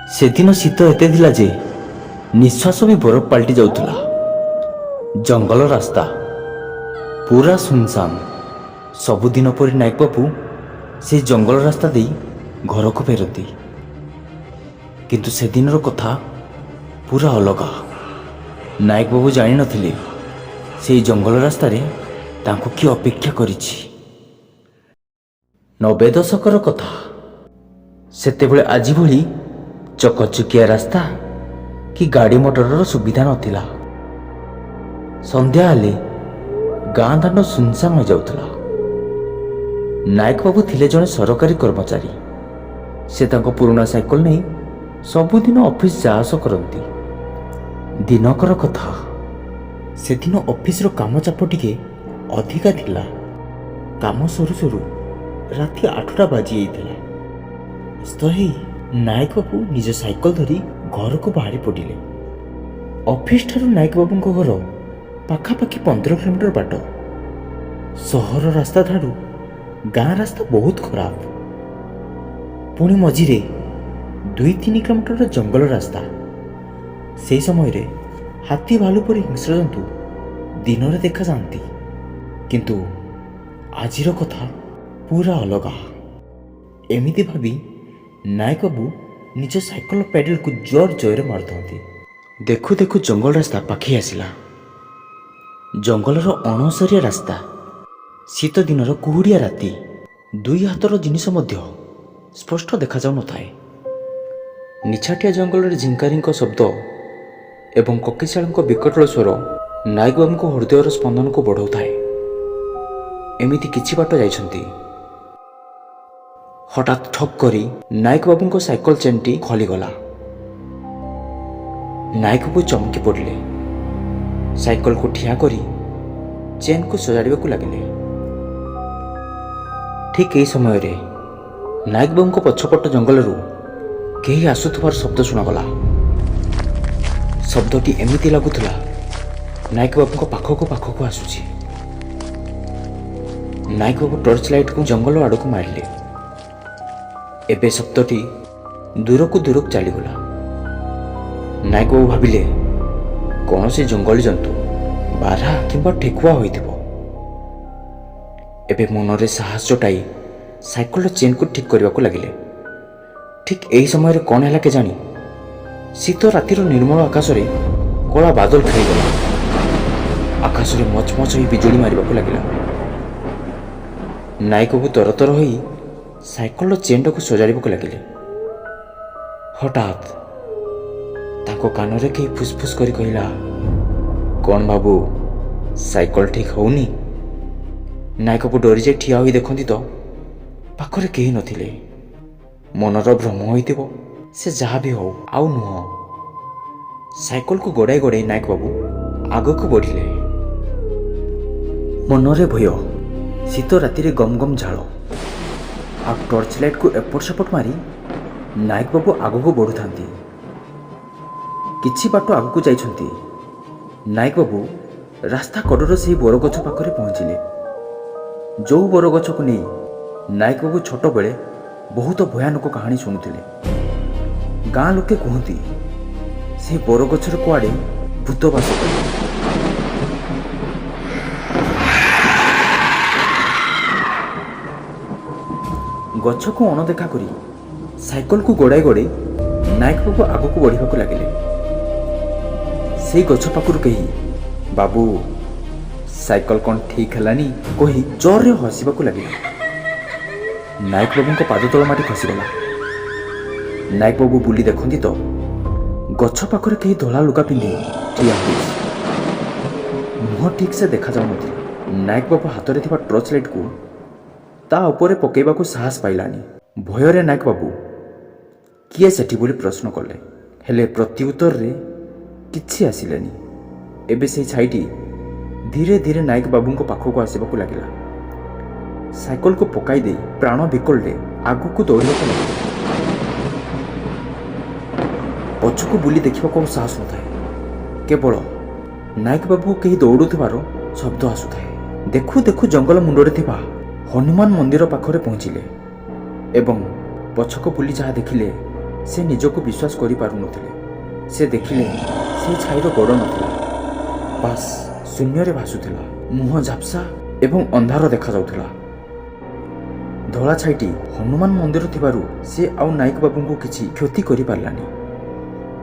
ସେଦିନ ଶୀତ ଏତେ ଥିଲା ଯେ ନିଶ୍ୱାସ ବି ବରଫ ପାଲଟି ଯାଉଥିଲା। ଜଙ୍ଗଲ ରାସ୍ତା ପୁରା ସୁନସାନ। ସବୁଦିନ ପରି ନାୟକ ବାବୁ ସେ ଜଙ୍ଗଲ ରାସ୍ତା ଦେଇ ଘରକୁ ଫେରନ୍ତି, କିନ୍ତୁ ସେଦିନର କଥା ପୁରା ଅଲଗା। ନାୟକ ବାବୁ ଜାଣିନଥିଲେ ସେଇ ଜଙ୍ଗଲ ରାସ୍ତାରେ ତାଙ୍କୁ କିଏ ଅପେକ୍ଷା କରିଛି। 90 ଦଶକର କଥା। ସେତେବେଳେ ଆଜି ଭଳି ଚକଚକିଆ ରାସ୍ତା କି ଗାଡ଼ି ମଟରର ସୁବିଧା ନଥିଲା। ସନ୍ଧ୍ୟା ହେଲେ ଗାଁ ଦାଣ୍ଡ ସୁନସାନ ହୋଇଯାଉଥିଲା। ନାୟକ ବାବୁ ଥିଲେ ଜଣେ ସରକାରୀ କର୍ମଚାରୀ। ସେ ତାଙ୍କ ପୁରୁଣା ସାଇକେଲ ନେଇ ସବୁଦିନ ଅଫିସ ଯାଆସ କରନ୍ତି। ଦିନକର କଥା, ସେଦିନ ଅଫିସର କାମ ଚାପ ଟିକେ ଅଧିକା ଥିଲା। କାମ ସରୁ ସରୁ ରାତି 8ଟା ବାଜି ଯାଇଥିଲା। ବ୍ୟସ୍ତ ହେଇ ନାୟକ ବାବୁ ନିଜ ସାଇକେଲ ଧରି ଘରକୁ ବାହାରି ପଡ଼ିଲେ। ଅଫିସ ଠାରୁ ନାୟକ ବାବୁଙ୍କ ଘର ପାଖାପାଖି 15 କିଲୋମିଟର ବାଟ। ସହର ରାସ୍ତା ଠାରୁ ଗାଁ ରାସ୍ତା ବହୁତ ଖରାପ। ପୁଣି ମଝିରେ 2-3 କିଲୋମିଟରର ଜଙ୍ଗଲ ରାସ୍ତା। ସେହି ସମୟରେ ହାତୀ, ଭାଲୁ ପରି ହିଂସ୍ର ଜନ୍ତୁ ଦିନରେ ଦେଖାଯାଆନ୍ତି, କିନ୍ତୁ ଆଜିର କଥା ପୁରା ଅଲଗା। ଏମିତି ଭାବି ନାୟକ ବାବୁ ନିଜ ସାଇକେଲ ପେଡାଲକୁ ଜୋର ଜୋରରେ ମାରୁଥାନ୍ତି। ଦେଖୁ ଦେଖୁ ଜଙ୍ଗଲ ରାସ୍ତା ପାଖେଇ ଆସିଲା। ଜଙ୍ଗଲର ଅଣଓସାରିଆ ରାସ୍ତା, ଶୀତ ଦିନର କୁହୁଡ଼ିଆ ରାତି, ଦୁଇ ହାତର ଜିନିଷ ମଧ୍ୟ ସ୍ପଷ୍ଟ ଦେଖାଯାଉନଥାଏ। ନିଛାଟିଆ ଜଙ୍ଗଲରେ ଝିଙ୍କାରିଙ୍କ ଶବ୍ଦ ଏବଂ କୋକିଶିଆଳଙ୍କ ବିକଟଳ ସ୍ୱର ନାୟକ ବାବୁଙ୍କ ହୃଦୟର ସ୍ପନ୍ଦନକୁ ବଢ଼ାଉଥାଏ। ଏମିତି କିଛି ବାଟ ଯାଇଛନ୍ତି, ହଠାତ୍ ଠକ୍ କରି ନାୟକ ବାବୁଙ୍କ ସାଇକେଲ ଚେନ୍ଟି ଖୋଲିଗଲା। ନାୟକ ବାବୁ ଚମକି ପଡ଼ିଲେ। ସାଇକେଲକୁ ଠିଆ କରି ଚେନ୍କୁ ସଜାଡ଼ିବାକୁ ଲାଗିଲେ। ଠିକ୍ ଏହି ସମୟରେ ନାୟକ ବାବୁଙ୍କ ପଛପଟ ଜଙ୍ଗଲରୁ କେହି ଆସୁଥିବାର ଶବ୍ଦ ଶୁଣାଗଲା। ଶବ୍ଦଟି ଏମିତି ଲାଗୁଥିଲା, ନାୟକ ବାବୁଙ୍କ ପାଖକୁ ପାଖକୁ ଆସୁଛି। ନାୟକ ବାବୁ ଟର୍ଚ୍ଚ ଲାଇଟ୍କୁ ଜଙ୍ଗଲ ଆଡ଼କୁ ମାରିଲେ। ଏବେ ଶବ୍ଦଟି ଦୂରକୁ ଦୂରକୁ ଚାଲିଗଲା। ନାୟକ ବାବୁ ଭାବିଲେ, କୌଣସି ଜଙ୍ଗଲୀ ଜନ୍ତୁ, ବାରହା କିମ୍ବା ଠେକୁଆ ହୋଇଥିବ। ଏବେ ମନରେ ସାହସ ଜୁଟାଇ ସାଇକେଲର ଚେନ୍କୁ ଠିକ୍ କରିବାକୁ ଲାଗିଲେ। ଠିକ୍ ଏହି ସମୟରେ କ'ଣ ହେଲା କେଜାଣି, ଶୀତ ରାତିର ନିର୍ମଳ ଆକାଶରେ କଳା ବାଦଲ ଖେଳିଗଲା। ଆକାଶରେ ମଚମଚ ହୋଇ ବିଜୁଳି ମାରିବାକୁ ଲାଗିଲା। ନାୟକକୁ ତରତର ହୋଇ ସାଇକେଲର ଚେନ୍ଟାକୁ ସଜାଡ଼ିବାକୁ ଲାଗିଲେ। ହଠାତ୍ ତାଙ୍କ କାନରେ କେହି ଫୁସଫୁସ୍ କରି କହିଲା, "କ'ଣ ବାବୁ, ସାଇକେଲ ଠିକ୍ ହଉନି?" ନାୟକକୁ ଡରିଯାଇ ଠିଆ ହୋଇ ଦେଖନ୍ତି ତ ପାଖରେ କେହି ନଥିଲେ। ମନର ଭ୍ରମ ହୋଇଥିବ। ସେ ଯାହା ବି ହଉ, ଆଉ ନୁହଁ। ସାଇକେଲକୁ ଗଡ଼ାଇ ଗଡ଼ାଇ ନାୟକ ବାବୁ ଆଗକୁ ବଢ଼ିଲେ। ମନରେ ଭୟ, ଶୀତ ରାତିରେ ଗମ ଗମ ଝାଳ ଆଉ ଟର୍ଚ୍ଚ ଲାଇଟ୍କୁ ଏପଟ ସେପଟ ମାରି ନାୟକ ବାବୁ ଆଗକୁ ବଢ଼ୁଥାନ୍ତି। କିଛି ବାଟ ଆଗକୁ ଯାଇଛନ୍ତି, ନାୟକ ବାବୁ ରାସ୍ତା କଡ଼ର ସେହି ବରଗଛ ପାଖରେ ପହଞ୍ଚିଲେ, ଯେଉଁ ବରଗଛକୁ ନେଇ ନାୟକ ବାବୁ ଛୋଟବେଳେ ବହୁତ ଭୟାନକ କାହାଣୀ ଶୁଣୁଥିଲେ। ଗାଁ ଲୋକେ କୁହନ୍ତି, ସେ ବରଗଛରେ କୁଆଡ଼େ ଭୂତ ବାସ କରେ। ଗଛକୁ ଅଣଦେଖା କରି ସାଇକେଲକୁ ଗଡ଼ାଇ ଗଡ଼ାଇ ନାୟକ ବାବୁ ଆଗକୁ ବଢ଼ିବାକୁ ଲାଗିଲେ। ସେଇ ଗଛ ପାଖରୁ କେହି "ବାବୁ, ସାଇକେଲ କ'ଣ ଠିକ୍ ହେଲାନି?" କହି ଜୋରରେ ହସିବାକୁ ଲାଗିଲା। ନାୟକ ବାବୁଙ୍କ ପାଦ ତଳ ମାଟି ଖସିଗଲା। ନାୟକ ବାବୁ ବୁଲି ଦେଖନ୍ତି ତ ଗଛ ପାଖରେ କେହି ଧଳା ଲୁଗା ପିନ୍ଧି ଠିଆ ହୋଇଛି। ମୁହଁ ଠିକ୍ ସେ ଦେଖାଯାଉନଥିଲା। ନାୟକ ବାବୁ ହାତରେ ଥିବା ଟର୍ଚ୍ଚ ଲାଇଟ୍କୁ ତା ଉପରେ ପକାଇବାକୁ ସାହସ ପାଇଲାନି। ଭୟରେ ନାୟକ ବାବୁ "କିଏ ସେଠି?" ବୋଲି ପ୍ରଶ୍ନ କଲେ। ହେଲେ ପ୍ରତ୍ୟୁତ୍ତରରେ କିଛି ଆସିଲେନି। ଏବେ ସେଇ ଛାଇଟି ଧୀରେ ଧୀରେ ନାୟକ ବାବୁଙ୍କ ପାଖକୁ ଆସିବାକୁ ଲାଗିଲା। ସାଇକେଲକୁ ପକାଇ ଦେଇ ପ୍ରାଣ ବିକଳରେ ଆଗକୁ ଦୌଡ଼ିବାକୁ ଲାଗିଲେ। ପଛକୁ ବୁଲି ଦେଖିବାକୁ ଆଉ ସାହସ ନଥାଏ। କେବଳ ନାୟକ ବାବୁକୁ କେହି ଦୌଡ଼ୁଥିବାର ଶବ୍ଦ ଆସୁଥାଏ। ଦେଖୁ ଦେଖୁ ଜଙ୍ଗଲ ମୁଣ୍ଡରେ ଥିବା ହନୁମାନ ମନ୍ଦିର ପାଖରେ ପହଞ୍ଚିଲେ ଏବଂ ପଛକୁ ବୁଲି ଯାହା ଦେଖିଲେ, ସେ ନିଜକୁ ବିଶ୍ୱାସ କରିପାରୁନଥିଲେ। ସେ ଦେଖିଲେ ସେ ଛାଇର ଗୋଡ଼ ନଥିଲା, ବାସ୍ ଶୂନ୍ୟରେ ଭାସୁଥିଲା। ମୁହଁ ଝାପ୍ସା ଏବଂ ଅନ୍ଧାର ଦେଖାଯାଉଥିଲା। ଧଳା ଛାଇଟି ହନୁମାନ ମନ୍ଦିର ଥିବାରୁ ସେ ଆଉ ନାୟକ ବାବୁଙ୍କୁ କିଛି କ୍ଷତି କରିପାରିଲାନି।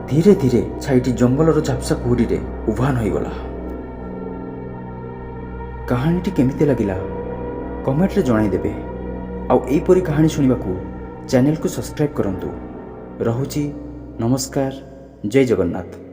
ଧୀରେ ଧୀରେ ଛାଇଟି ଜଙ୍ଗଲର ଝାପ୍ସା କୁହୁଡ଼ିରେ ଉଭାନ ହୋଇଗଲା। କାହାଣୀଟି କେମିତି ଲାଗିଲା କମେଣ୍ଟରେ ଜଣାଇଦେବେ। ଆଉ ଏହିପରି କାହାଣୀ ଶୁଣିବାକୁ ଚ୍ୟାନେଲକୁ ସବସ୍କ୍ରାଇବ୍ କରନ୍ତୁ। ରହୁଛି, ନମସ୍କାର, ଜୟ ଜଗନ୍ନାଥ।